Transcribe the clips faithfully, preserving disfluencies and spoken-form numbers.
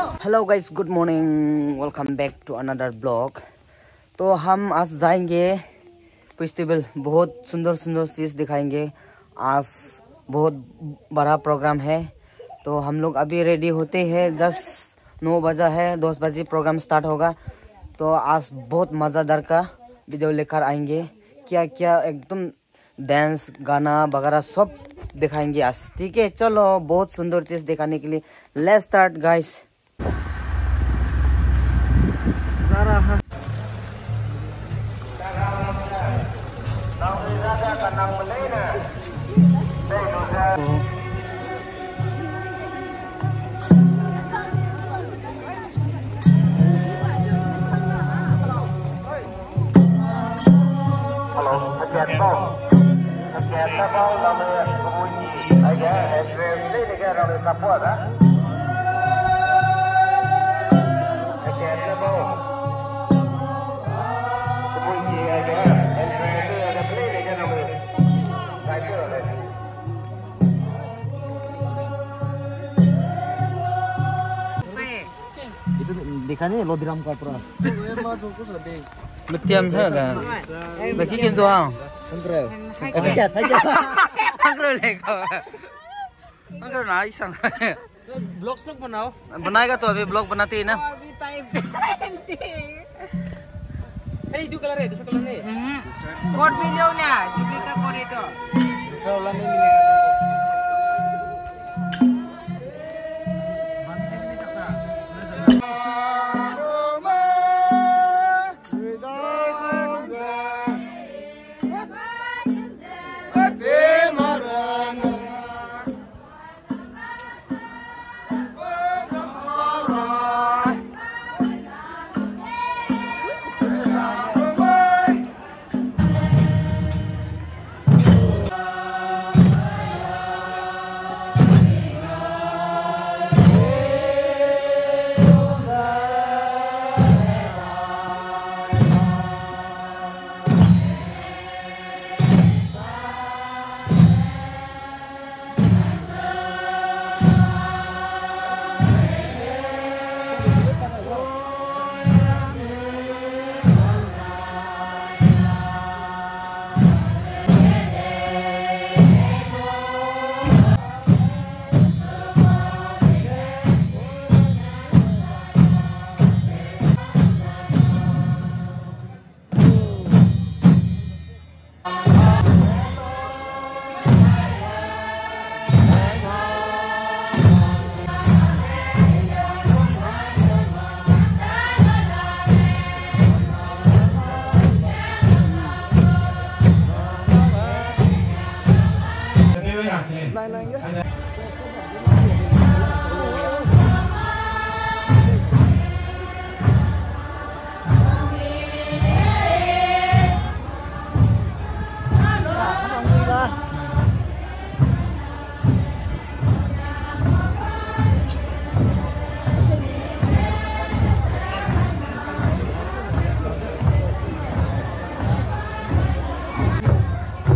Hello guys, good morning. Welcome back to another vlog. तो हम आज जाएंगे फेस्टिवल, बहुत सुंदर सुंदर चीज़ दिखाएंगे। आज बहुत बड़ा प्रोग्राम है, तो हम लोग अभी रेडी होते हैं। जस्ट नौ बजा है, दस बजे प्रोग्राम स्टार्ट होगा। तो आज बहुत मज़ेदार का वीडियो लेकर आएंगे। क्या क्या एकदम डांस, गाना वगैरह सब दिखाएंगे आज, ठीक है? चलो, बहुत सुंदर चीज़ दिखाने के लिए, let's start guys. Hello, again, phone. Again, phone, number, aige, address, leine ge rang le support, ha? Again, phone. Aige, address, leine ge rang le. Itu दिखा नहीं, लोधीराम का पूरा। Metiam hai ga. Baki kin tua. Hangre. Hangre. Hangre le ka. Hangre na isang. Vlog vlog banao. Banai ga to, abhi vlog banate na. Abhi time pe. Hey, du color hai, dusra color nahi. Coat milio na, Jubilee ka coat hai to. Dusra wala nahi milega.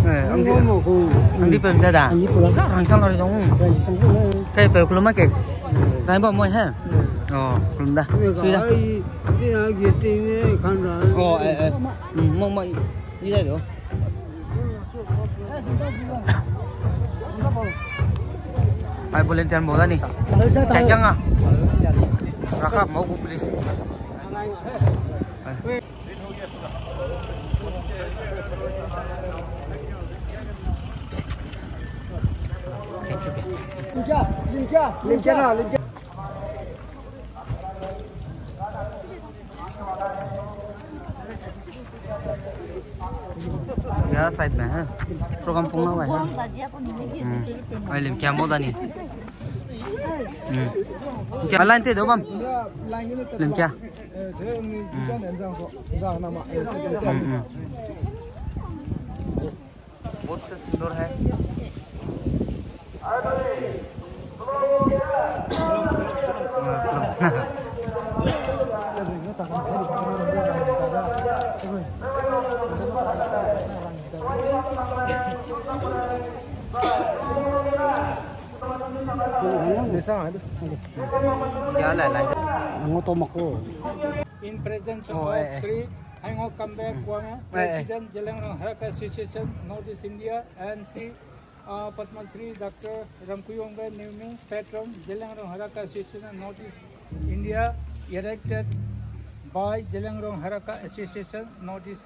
Eh, ang di, ang di pem sa da. Ang di pula. Sa rang sang rang jong. Rang sang rang. Pe pe kulum ma ke. Rai ba moi he. Oh, kulum da. Sui da. Oh, eh, eh. Hmm, mo mo. Ni da do. Ai, volunteer mo da ni. Kai kang a. Rakap mo ku, please. Ai. Limkia, limkia, limkia na, limkia. Ya side me ha. Program pung na wai ha. Hmm. Ai limkia mo da ni. Hmm. Kia line te do bam. Limkia. Hmm. Hmm, hmm. बहुत से सुंदर है। In presence of Shri Haingo Kambe Kuame, President, Zeliangrong Heraka Association, Northeast India, and Shri, uh, Padma Shri Doctor Ramkuyongbe Newming, Patron, Zeliangrong Heraka Association, Northeast India, erected by Zeliangrong Heraka Association, Northeast,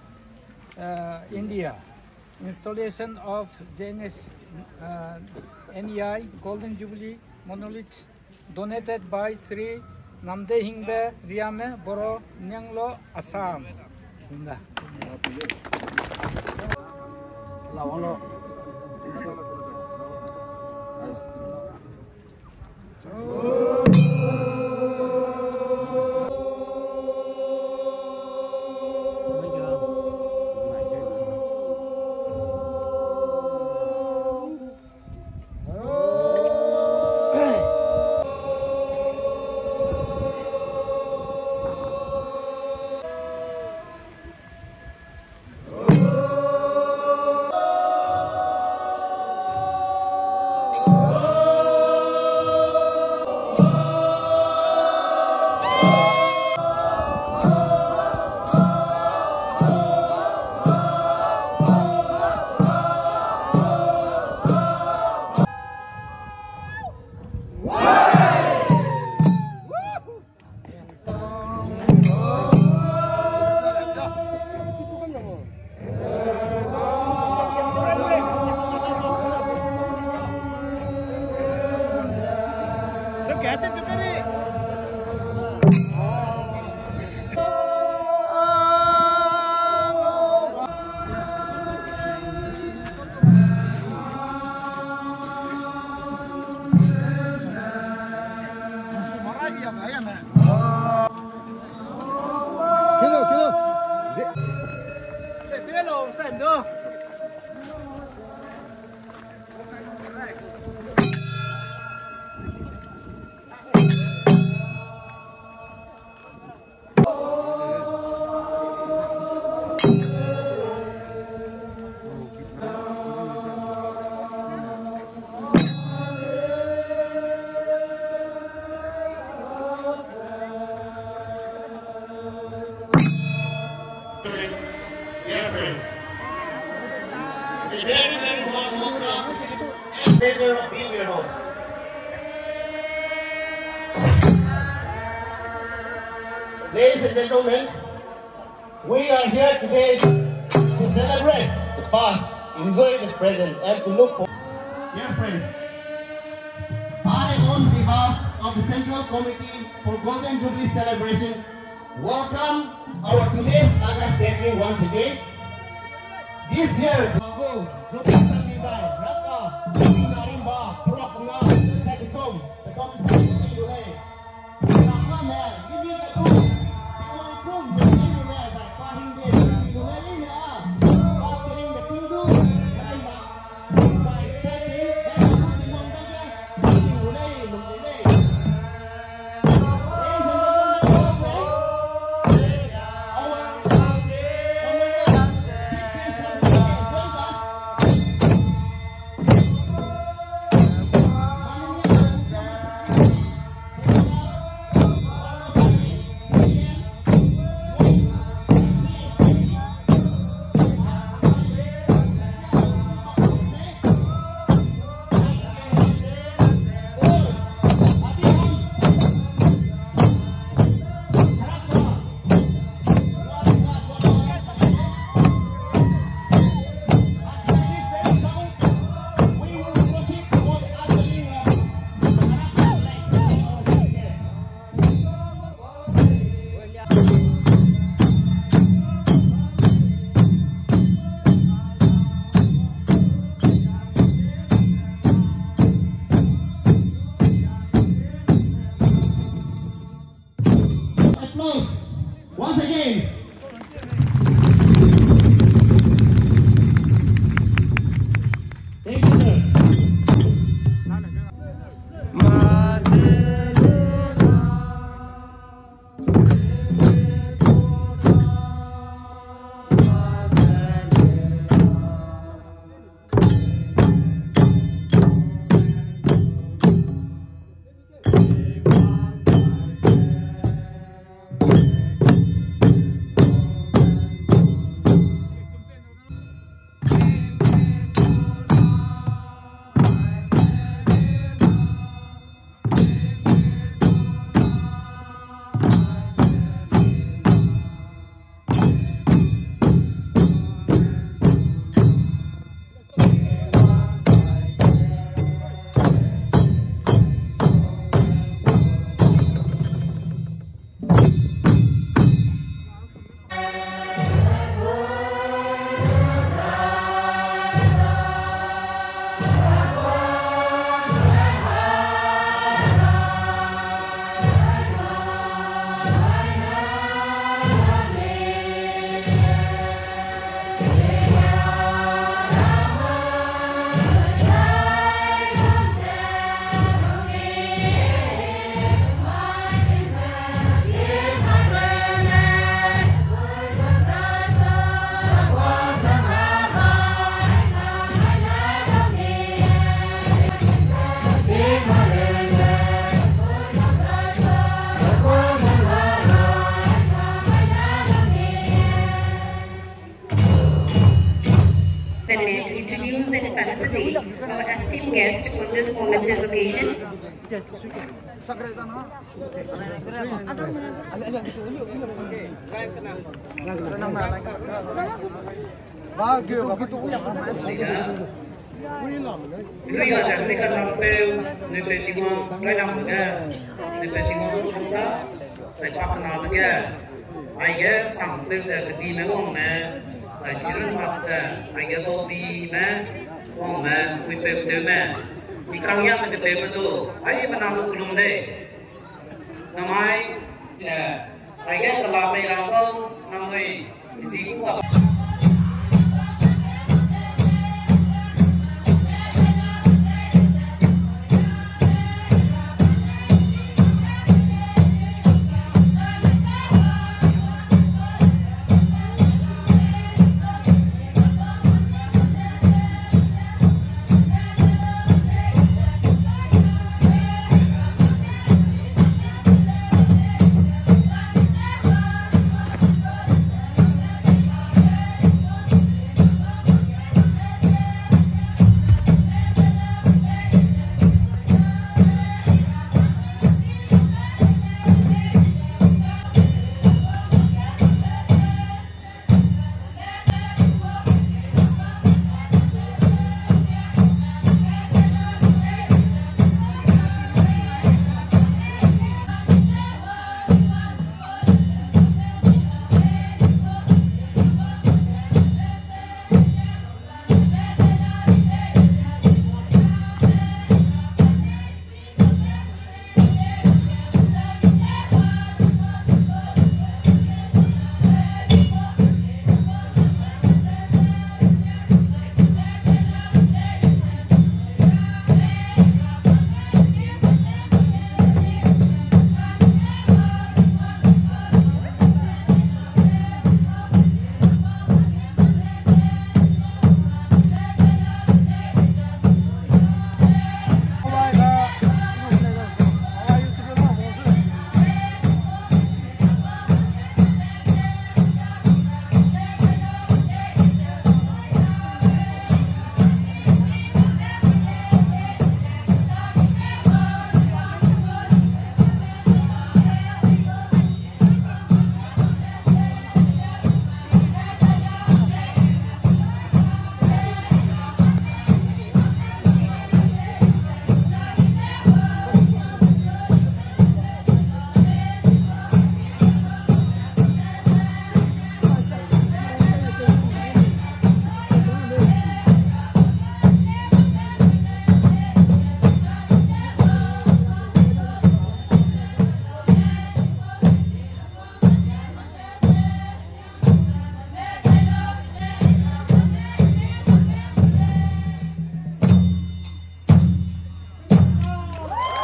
uh, India. Installation of J N S, uh, N E I Golden Jubilee monolith, donated by Shri Namdehingbe Riame Boro, Nianglo, Assam. Dear friends, a very, very warm welcome to this pleasure of being your host. Ladies and gentlemen, we are here today to celebrate the past, enjoy the present, and to look for. Dear friends, I, on behalf of the Central Committee for Golden Jubilee Celebration, welcome our today's August gathering once again. This year, Jubilee Raka, Narimba, Prokna, Sekchom, the compensation. Our esteemed guest on this momentous occasion. Lui a zat ni ka nang peu, nui peu Tingwang, railang ge, nui peu Tingwang, tang ta, zai pa kena ge, aige sang peu ze kedime wangme, zai chirun mak ze, aige baudime wangme, nui peu tewme, i kang yame kedeume du, aimena lu kelum lei. Namai, eh, aige kela mei ra bau, nangnui, zi ku a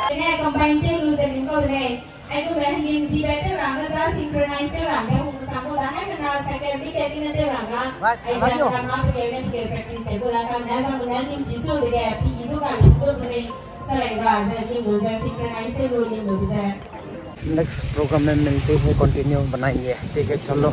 Tene combine tew lu ze lim kau de lei. Aigumbe helim dibe tew rangge za synchronize tew rangge hung kesang kau da haimena second week a kine tew rangge. Ai zang rangma pe keu ne pe keu practice tew kau da kane zang mena lim chi chu dege pe i du ka lim chi du pe mei. Sarangga ze lim lu ze synchronize tew lu lim lu ze. Next program में मिलते हैं, continue बनाएंगे। ठीक है, चलो।